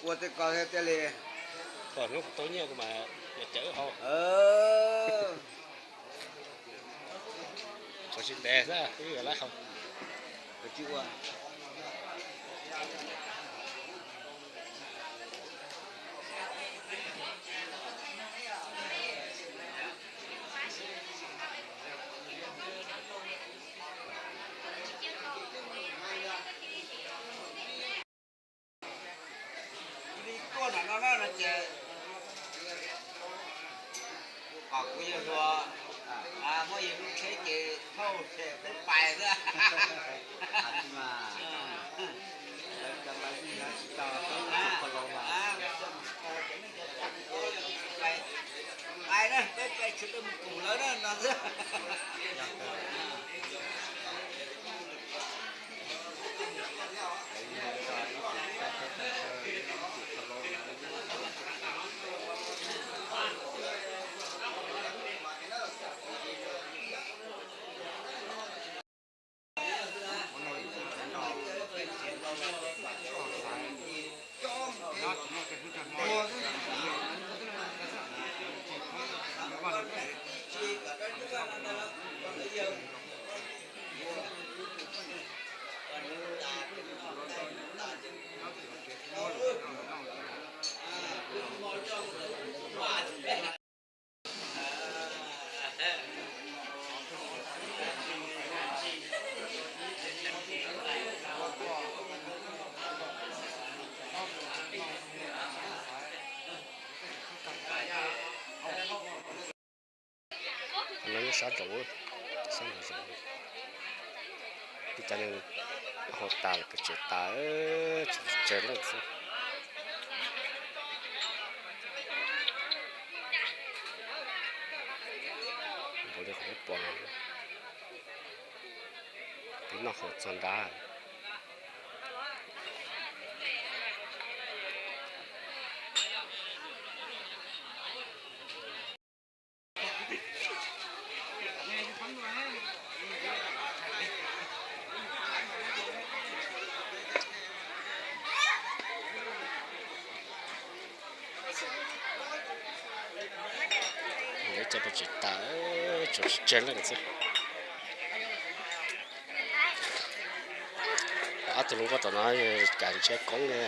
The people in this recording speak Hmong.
Ua tej ko thiab tiag li. Kom hnub kuv tau nyiaj kuv mam cawv hau. Tshuav tsis ntev xwb wb yuav lab hau. Tsis ua. Li tuaj nram no na no ces kom kuv yawg hluas muab yawg lub tsheb ces thauj peb pais xwb. Pais na, peb pais tsis tau mus koom lawv na no xwb. Nyob sab zoov, sab nraum zoov, ib cov neeg hau tas lawm, pes tsawg tas, tsawg leej xwb. Npaum li qhov pom no, peb noj hauv txog nrab. Lawv cov pes tsawg tas, tshuav tsawg leej xwb. Ob tug hluas nkauj tom no cas ntsiab koob li.